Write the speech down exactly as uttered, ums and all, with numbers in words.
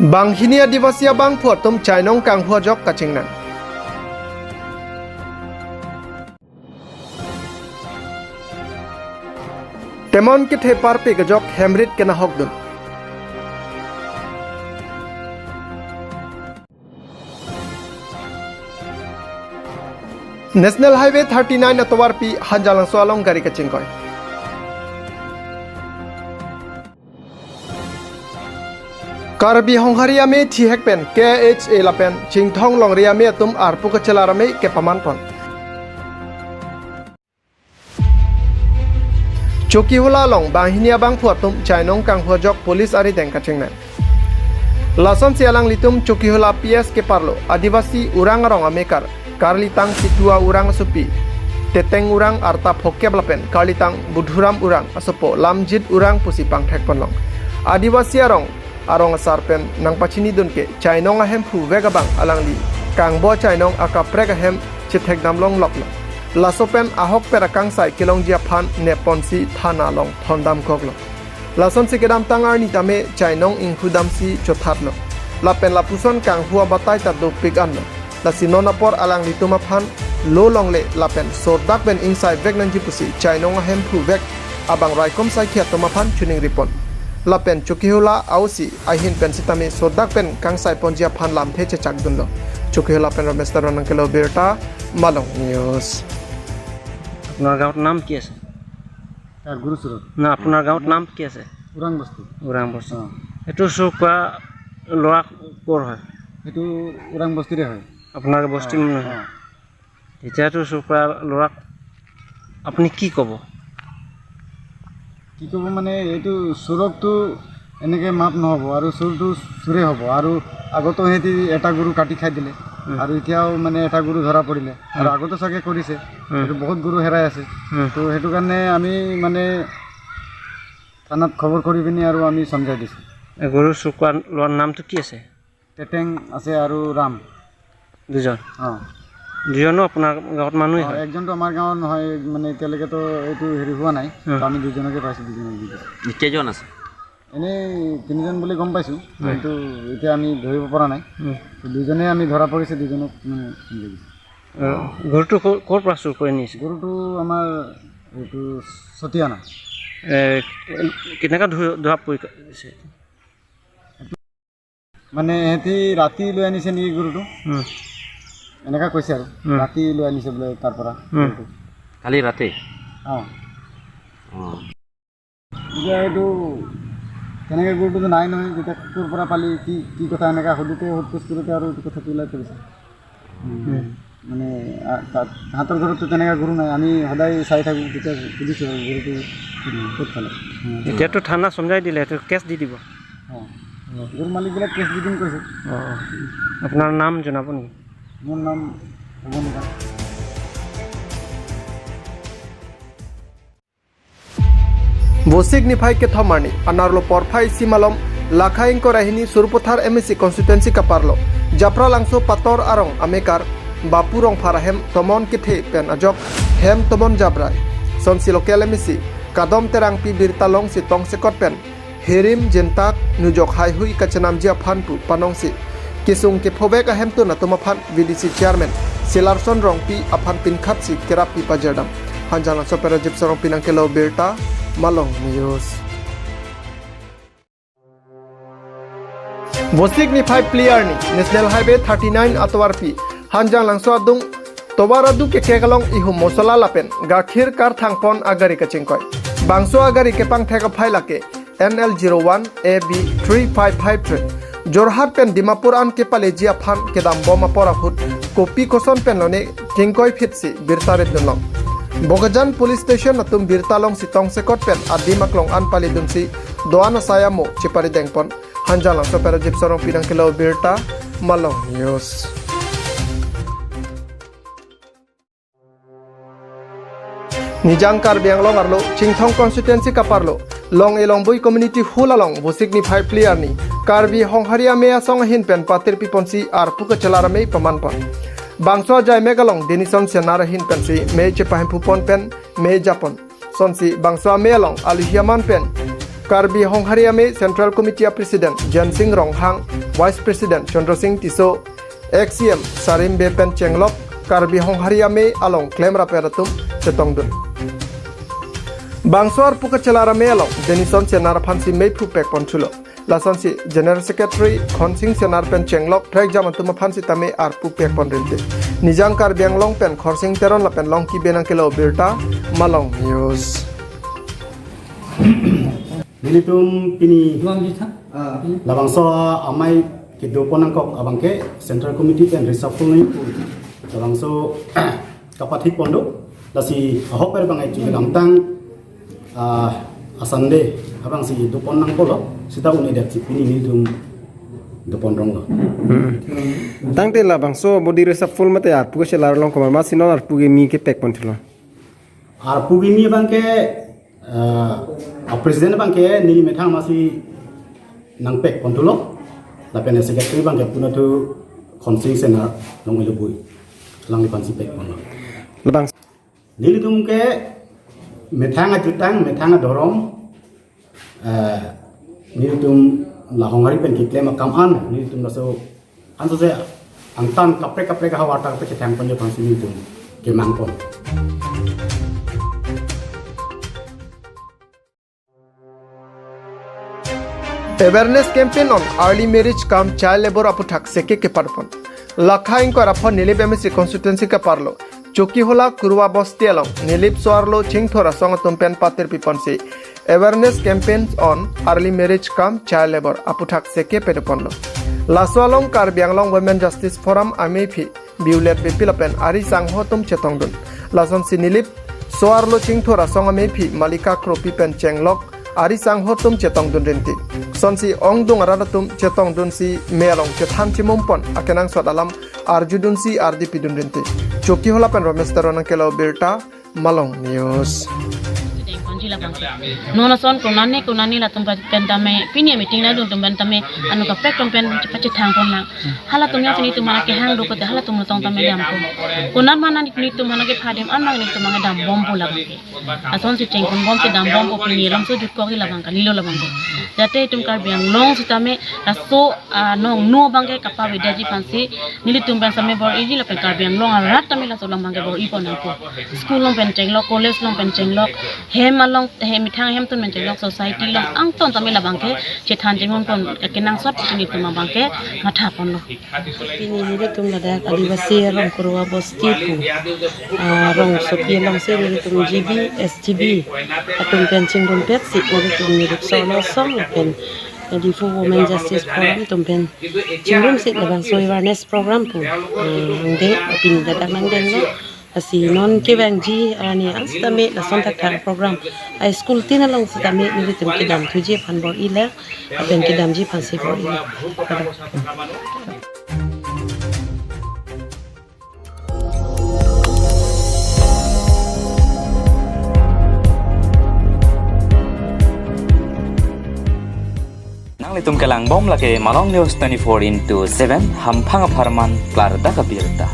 Banghini Adivasi abangphu atum chainong kanghu ajok kachingnang. Temon kethe parpik ajok hemrit kenahokdun. National Highway thirty-nine atovarpi Hanjanglangso along gari kachingkoi. Karbi Honghari amei thihek pen K H A lapen Chinthong Longri amei atum arpu kachelar amei kepamanpon. Chokihola along banghini abangphu atum chainong kanghu ajok police arideng kachingnang. Lasonsi alanglitum Chokihola P S keparlo Adivasi Urang arong amekar karlitang Situa Urang asopi Teteng Urang arta phokep lapen karlitang Budhuram Urang asopo Lamjit Urang pusi pangthekponlong. Adivasi arong arong asar pen nangpachinidun ke chainong ahemphu vek abang alangli kangbo chainong akaprek ahem chethekdamlong loklo. Laso pen ahokpet akangsai kelongji aphan nepponsi thana along thondamkoklo. Lasonsi kedamtang arni tame chainong inghudamsi chothatlo. Lapen lapuson kanghu abatai ta dopik anlo. Lasi non apor alanglitum aphan lo longle lapen sordak pen ingsai vek nangji pusi chainong ahemphu vek abang raikom saikhi atum aphan chuning ripon. Lapen Chokihola aosi ahin pen sitame sordak pen kangsaiponji aphan lamthe chechakdunlo. Chokihola pen Ramesh Teron nangkelo birta, Malong News. আপোনাৰ গাঁৱত নাম কি আছে? তাৰ গুৰুচুৰত। না, আপোনাৰ গাঁৱত নাম কি আছে? ওৰাং বস্তি। ওৰাং বস্তি। অ। এইটো চুৰ কৰা ল'ৰা ক'ৰ হয়? এইটো ওৰাং বস্তিৰে হয়। আপোনাৰ বস্তি অ, মানুহ হয়? অ। এতিয়াতো চুৰ কৰা ল'ৰাক আপুনি কি ক'ব? কি ক'ব মানে, এইটো চুৰকটো এনেকে মাফ নহ'ব আৰু চুৰটো চুৰে হ'ব। আৰু আগতো সিহঁতি এটা গৰু কাটি খাই দিলে উম। আৰু এতিয়াও মানে এটা গৰু ধৰা পৰিলে আৰু উম। আগতো চাগে কৰিছে। উম। এইটো বহুত গৰু হেৰাই আছে। উম। তো সেইটো কাৰণে আমি মানে থানাত খবৰ কৰি পিনি আৰু আমি চমজাই দিছোঁ। এই গৰু চুৰ কৰা ল'ৰাৰ নামটো কি আছে? পেটেং আছে আৰু ৰাম। দুজন? অ। দুজনো আপোনাৰ গাঁৱত মানুহে অ, হয়? একজনটো আমাৰ গাঁৱৰ নহয়, মানে এতিয়ালৈকেতো এইটো হেৰি হোৱা নাই। উম। তো আমি দুজনকে পাইছোঁ, দুজনকে দি দিছোঁ। কেইজন আছে? এনেই তিনিজন বুলি গম পাইছোঁ, উম। কিন্তু এতিয়া আমি ধৰিব পৰা নাই। উম। তো দুজনে আমি ধৰা পৰিছে, দুজনক মানে চমজাই দিছোঁ। অ, গৰুটো ক'ৰ, ক'ৰ পৰা চুৰ কৰি নিছে? গৰুটো আমাৰ এইটো চতিয়ানা। এ, কেনেকা ধ-, ধৰা পৰিছে? মানে সিহঁতি ৰাতি লৈ আনিছে নেকি গৰুটো? উম। এনেকা কৈছে আৰু। উম। ৰাতি লৈ আনিছে বোলে তাৰ পৰা উম। গৰুটো। কালি ৰাতি? অ। অ। এতিয়া এইটো তেনেকে গৰুটো নাই নহয়, এতিয়া ক'ৰ পৰা পালি, কি, কি কথা, এনেকা সোধোতে সোধ পোছ কৰোঁতে আৰু এইটো কথাটো ওলাই পৰিছে। উম। মানে, আ, তাত, তাহাঁতৰ ঘৰততো তেনেকা গৰু নাই, আমি সদায় চাই থাকোঁ, তেতিয়া সুধিছোঁ আৰু গৰুটো ক'ত পালে। উম। এতিয়াতো থানা চমজাই দিলে, এইটো কেছ দি দিব। অ। অ। গৰু মালিকবিলাক কেছ দি দিম কৈছে। অ, অ। আপোনাৰ নাম জনাব নেকি? মোৰ নাম পৱন ডেকা। Vosik niphai kethom arni, anerlo porphai isi malom, lakha ingkoi ra hini Sarupathar M A C constituency kaparlo Japralangso Pator arong amekar Bapu Rongphar ahem tomon kethe pen ajok hem tomon jabrai. Sonsi local M A C Kadom Terangpi birta longsi tongsekot pen herim jintak nujok haihui kachenamji aphan pu panongsi kesung kephovek ahemtun atum aphan V D C chairman Silarson Rongpi aphan pinkhatsi kerappi pajirdam. Hanjanglangso pen Rajib Sarongpi nangkelo birta, Malong News. Vosik niphai phli arni National Highway thirty-nine atovarpi Hanjanglangso adung tovar adu kekek along ihum mosola lapen gakhir karthangpon agari kachingkoi. Bangso agari kepangthek aphai lake N L zero one A B three five five three. Jorhat pen Dimapur an kepaleji aphan kedambom apor ahut kopi koson pen lone kingkoi phitsi birta ret dunlong. Bokajan Police Station atum birta longsi tongsekot pen adim aklong an paledunsi do-an asai amo cheparidengpon. Hanjanglangso pen Rajib Sarongpi nangkelo birta, Malong News. Nijang Karbi Anglong arlo Chinthong constituency kaparlo Long-e Longbui community hall along Vosik niphai phli arni Karbi Honghari amei asong ahin pen patirpiponsi arpu kachelar amei pamanpon. Bangso ajaimek along Denison Senar ahin pensi mei chepahemphupon pen mei japon. Sonsi bangso amei along aluhi aman pen Karbi Honghari Amei Central Committee a President Jensing Ronghang, Vice President Chandra Sing Tisso, Ex C M Sarim Bey pen chenglok Karbi Honghari Amei along klemrap atum chetongdun. Bangso arpu kachelar amei along Denison Senar aphansi meiphu pekpon thulo. Lasonsi General Secretary Khonsing Senar pen chenglok prekjam atum aphan sitame arpu pekpon rinti. Nijang Karbi Anglong pen Khorsing Teron lapen Longki Bey nangkelo birta, Malong News. Nelitum pini Duang ji tha. Ah. Labangso amei kedopon nangkok abangke Central Committee pen reshuffle nangji pu labangso kapathik pon do. Lasi ahok per bang achu kedamtang, ah, a Sunday abangsi dopon nangpo lo, sita un-edetsi pini nelitum dopon ronglo. Hmm. Tangte labangso body reshuffle mate arpu kachelar along komat ma si non arpu kimi kepekpon thulo? Arpu kimi abangke, ah, a President abangke neli methang masi nangpekpon thulo. Lapen a Secretary abangke puna thu Khonsing Senar Longlebui, alangli aphansi pekponlo. Labang nelitum ke methang ajutang, methang adhorom, eh, nelitum la Honghari pen keklem akam an, nelitum laso ansose angtan kaprek kaprek ahavar ta kaprek kethang ponji aphansi nelitum kemangpon. Awareness campaign on early marriage cum child labour aputhak seke kepadopon. Lakha ingkoi ra pho Nilip M A C constituency keparlo Chokihola Kurwa Bosti along Nilip so-arlo chingthur asong atum pen patir piponsi awareness campaign on early marriage cum child labour aputhak seke padoponlo. Laso along Karbi Anglong Women Justice Forum ameiphi Violet Beypi lapen ari sangho atum chetongdun. Lasonsi Nilip so-arlo chingthur asong ameiphi Malika Kropi pen chenglok ari sangho atum chetongdun rinti. Sonsi ongdung arat atum chetongdunsi mei along chethan chimumpon akenangsot alam arjudunsi ardi pidun rinti. Chokihola pen Ramesh Teron nangkelo birta, Malong News. Dengkonji labang. Non ason konane konane latum pen tame pini meeting nangdun atum pen tame anu kaprek atum pen pachethang pon lang. Halatum yang sini tum mana kehang do kote halatum lotong tame dampo. Konat mana ni tum mana kepha adim an mang ni tum mana dambompo labang ke. Asonsi chengkon bomsi dambompo pini along so jutkok hi labang kalilo labang ke. Jate itum Karbi Anglong sitame laso, ah, nong no abangke kapavedetji aphansi nelitum pen sitame bor-iji lapen Karbi Anglong arat tame laso alam abangke bor-ipon nangpo. School along pen chenglok, college along pen chenglok, hem along, hem methang hem atum pen chenglok, society along angton tame labangke chethan chimumpon akenangsot si nelitum abangke mathaponlo. Pini nelitum ladak Adivasi arong Kurwa Bosti pu, ah, rongsopi alongsi nelitum G B, S G B atum pen chingdunpetsi nelitum Nilip so-arlo asong pen Diphu Women Justice Forum atum pen chingdunsi labangso awareness program pu, ah, angdeng, pini ladak nangdenglo. Lasi non kevangji arni an sitame lason thakthak program ai school tin along sitame nelitum kedamthuji aphan bor-ilo lapen kedamji aphansi bor-ilo. Nanglitum kelangbom lake Malong News twenty-four into seven, hamphang apharman klardak abirta.